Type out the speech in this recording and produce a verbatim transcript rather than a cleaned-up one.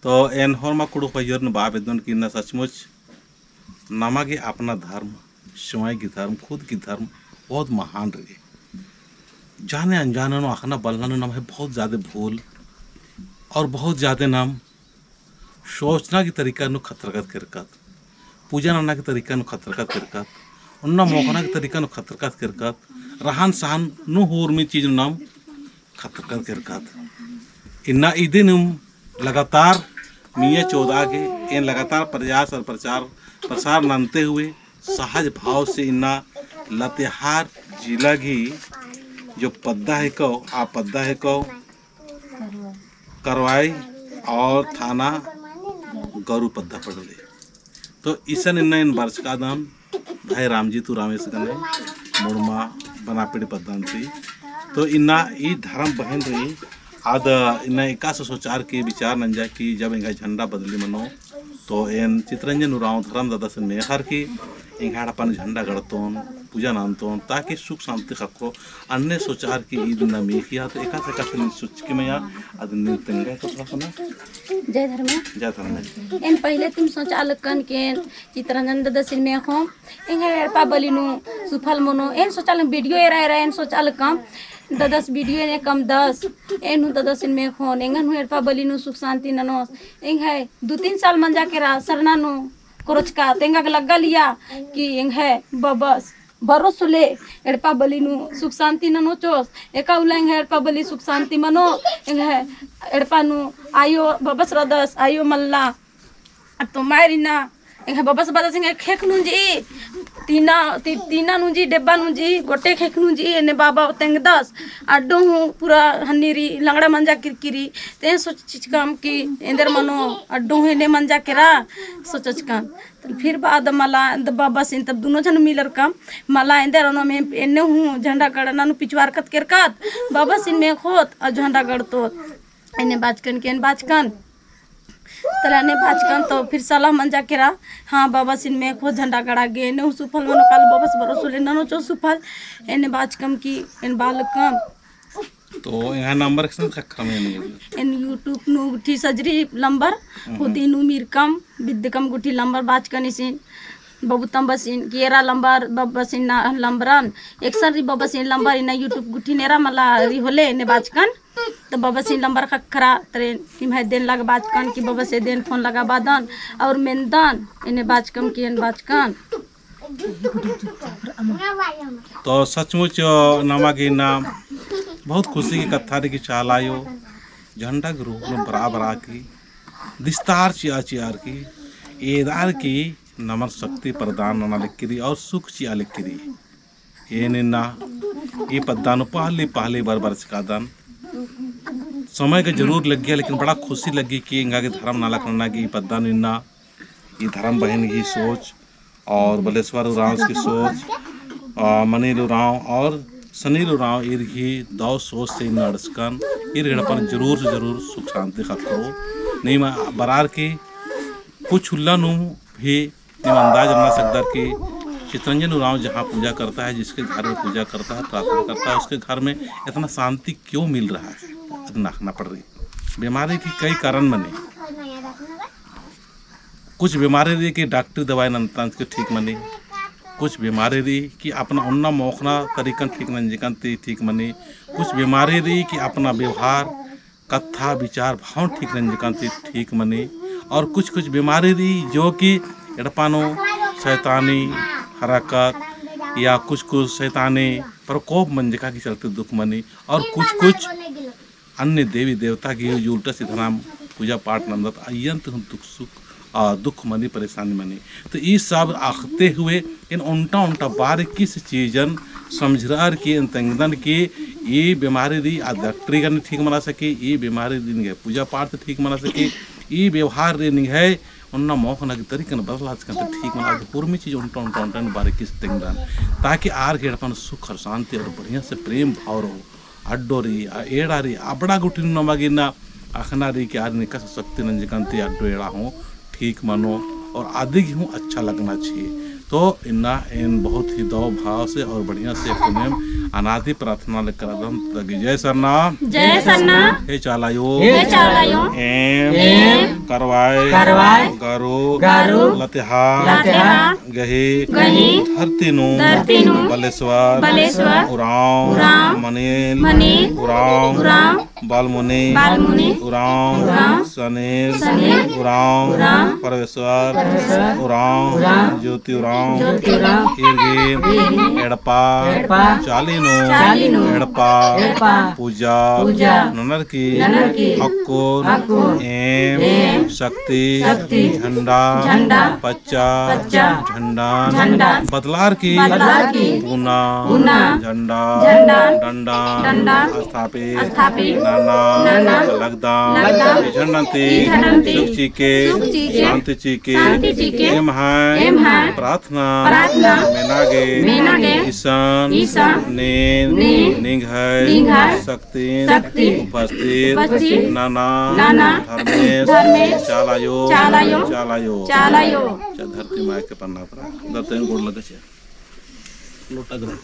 तो एन होरमा कुँड़ुख़ भइय्योर नू बआ बेद्दन कि इन्ना सचमुच नमा गे अपना धर्म, स्वयं की धर्म, खुद की धर्म बहुत महान रई। जाने अनजाने नू अख़ना बलना नू नम्है बहुत ज्यादा भूल और बहुत ज्यादा नाम सोचना की तरीका नू खतरकत केरकत, पूजा नन्ना की तरीका नू खतरकत केरकत, ओन्ना मोख़ना की तरीका नू खतरकत केरकत, रहन सहन नू होरमी चीज नू नाम खतरकत केरकत। इन्ना इदिनुम लगातार मइय्याँ चोदआ गे एन लगातार प्रयास और प्रचार प्रसार नन्ते हुए सहज भाव से इन्ना लातेहार जिला गही जो पद्दा हेके, आ पद्दा हेके करवाई और थाना गरू पद्दा पड़ले। तो इसन इन्ना एन बरचकादन भाई रामजीत उराँवस गने मुड़मा बनापेड़ी पद्दा ती। तो इन्ना ई धर्म बहिन रई, आद इन्ना एकासे सोचार की विचार नंजा कि जब एंग्है झंडा बदली मनो, तो एन चितरंजन उराँव धर्म दादासिन मेख़र की एंग्है एड़पा नू झंडा गड़तोन, पूजा नन्तोन, ताकि सुख शांति ख़क्खरो। अन्ने सोचार की ईद इन्ना मेख़िया, तो एकासे एकासे नीन सोचकी मइय्याँ, अदिन नीन तेंगा तो थोड़ा सा ना। जय धर्मे। जय धर्मे। एन पहिले तिम सोचआ लगकन कि एन चितरंजन दादासिन मेख़ोम, एंग्है एड़पा बली नू सुफल मनो। एन सोचआ लगकन video एरा एरा एन सोचआ लगकन, दादास video एन एकअम दस, एन हूँ दादासिन मेख़ोन, एंगन हूँ एड़पा बली नू सुख शांति ननोस। एंग्है दू तीन साल मंजा केरा सरना नू कोरचका, तेंगा गे लग्गा लिया कि एंग्है बबस बरओस होले एड़पा बली नू सुख शांति ननोचोस, एका उल्ला एंग्है एड़पा बली सुख शांति मनो, एंग्है एड़पा नू आयो बबस रअदस, आयो मल्ला, अत्तो मायर इन्ना, एंग्है बबस बअदस एंग्है ख़ेख़नू जी, तीना, ती-, तीना नू जी, डेब्बा नू जी, गोटे ख़ेख़नू जी, एन्ने बाबा तेंगदस, अड्डो हूँ पूरा हन्नी रई, लंगड़ा मंजा केरकी रई, ते सोचचकम कि एन्देर मनो अड्डो हूँ एन्ने मंजा केरा, सोचचकम। तो फिर बाद मला, द-, बबसिन तब दुनो झन मिलरकम, मला एन्देर अनो में एन्ने हूँ झंडा गड़ना नू पिछवारकत केरकत, बबसिन मेख़ोत, आ झंडा गड़तोत। एन्ने बाचकन कि एन बाचकन। तले एन्ने बाचकन तो फिर सलाह मंजा केरा, हाँ, बबसिन मेख़ोत झंडा गड़ा गे, एन्ने हूँ सुफल मनो काल बबस बरओस होले ननोचोस सुफल, एन्ने बाचकम कि एन बालकम। तो एंग्है नंबर एकसन ख़क्खरम एन। एन YouTube नू गुट्ठी सजरी नंबर, हम्म। खुदी नू मीरकम, बिद्दकम गुट्ठी नंबर बाचकन इसिन, बबुतम बसिन, कि एरा नंबर, बबसिन ना नंबरन, एकसन रई बबसिन नंबर, इन्ना YouTube गुट्ठी नू एरा मला रई होले, एन्ने बाचकन, तो बबसिन नंबर ख़क्खरा, तरे निम्है देन लगा बाचकन, कि बबस एदेन फोन लगा बादन, और मेन्दन, एन्ने बाचकम कि एन बाचकन। तो सचमुच नमा गे इन्ना बहुत खुशी की कत्था रई कि चाला आयो झंडा के रूप में बरआ बरआ की विस्तार चिआ चिअर की एदार की नमन शक्ति प्रदान नना लगी रई और सुख चिआ लगी रई। एन इन्ना ई पद्दा नू पहली पहली बार बरचकादन। समय का जरूर लग्गिया, लेकिन बड़ा खुशी लग्गी कि एंगा गे धर्म नलख नना गे ई पद्दा नू इन्ना ई धर्म बहिन गही सोच और बलेश्वर उराँवस गही सोच, आ, मनील उराँव और सनील उराँव ईर गही दव सोच से इन्ना अंड़सकन, ईर एड़पन जरूर से जरूर सुख शांति ख़क्खरो। नीम बरअर की कुछ उल्ला नू भी नीम अंदाज नना सकदर कि चितरंजन उराँव जहाँ पूजा करता है, जिसके घर में पूजा करता है, प्रार्थना करता है, उसके घर में इतना शांति क्यों मिल रहा है? अदिन अख़ना पड़ रई। बीमारी की कई कारण मनी। कुछ बीमारी रई कि डॉक्टरी दवाई नन्तन के ठीक मनी, कुछ बीमारी रई कि अपना ओन्ना मोख़ना तरीकन ठीक नंजकन ती ठीक मनी, कुछ बीमारी रई कि अपना व्यवहार, कत्था, विचार, भाव ठीक नंजकन ती ठीक मनी, और कुछ कुछ बीमारी रई जो कि एड़पा नू शैतानी हरकत या कुछ कुछ शैतानी प्रकोप मंजका की चलते दुख मनी, और कुछ कुछ अन्य देवी देवता की जो उल्टा सीधा नाम पूजा पाठ नन्दत, अइय्यन ती हूँ दुख सुख, आ, दुख मनी, परेशानी मनी। तो ई सब अख़ते हुए एन ओन्टा ओन्टा बारीकी से चीजन समझरअर की एन तेंगदन कि ई बीमारी रई आ डॉक्टरी गने ठीक मना सकी, ई बीमारी रई निंग्है पूजा पाठ ती ठीक मना सकी, ई व्यवहार रई निंग्है ओन्ना मोख़ना की तरीकन बदलाचकन ती ठीक मना, होरमी चीज ओन्टा ओन्टा ओन्टा एन बारीकी से तेंगदन, ताकि आर गही एड़पन सुख और शांति और बढ़िया से प्रेम भाव रओ। अड्डो रई, आ एड़ा रई, अबड़ा गुट्ठी नू नमा गे इन्ना अख़ना रई कि आरिन एकासे शक्ति नंजकन ती अड्डो एड़ा हूँ ठीक मनो और अदिगे हूँ अच्छा लगना चाहिए। तो इन्ना एन बहुत ही दव भाव से और बढ़िया से पुनेम अनादि प्रार्थना लेकर आदम तक जय सरना। जय सरना। हे चाला आयो। हे चाला आयो। एम। एम। करवाय, करवाय, गारो, गारो, लतेहा, लतेहा, गही, गही, धरती नू, धरती नू, बलेश्वर, बलेश्वर, उराँव, उराँव, मनील, मनील, उराँव, उराँव, बालमुनि, बालमुनि, उराँव, उराँव, सनेर, सनेर, उराँव, उराँव, परमेश्वर, परमेश्वर, उराँव, उराँव, ज्योति उराँव, ज्योति उराँव, ईर गे, ईर गे, एड़पा, एड़पा, चाली नू, चाली नू, एड़पा, एड़पा, पूजा, पूजा, ननर की, ननर की, अक्कुन, अक्कुन, एम, एम, शक्ति, शक्ति, झंडा, झंडा, पच्चा, पच्चा, झंडा, झंडा, बदलार की, बदलार की, पुना, पुना, झंडा, झंडा, डंडा, डंडा, स्थापित, स्थापित, नना, नना, लगदम, लगदम, ई झंडन ती, ई झंडन ती, सुख चिके, सुख चिके, शांति चिके, शांति चिके, एम्है, एम्है, प्रार्थना, प्रार्थना, मेना गे, मेना गे, इसन, इसन, नीन, नीन, निंग्है, निंग्है, शक्तिन, शक्तिन, उपस्थित, उपस्थित, नना, नना, धर्मेस, धर्मेस, चालायो, चालायो, चालायो, चालायो। अच्छा, धरती माय के पन्ना परा, दतेन गोड़ लगे छे। लोटा ग्रहण।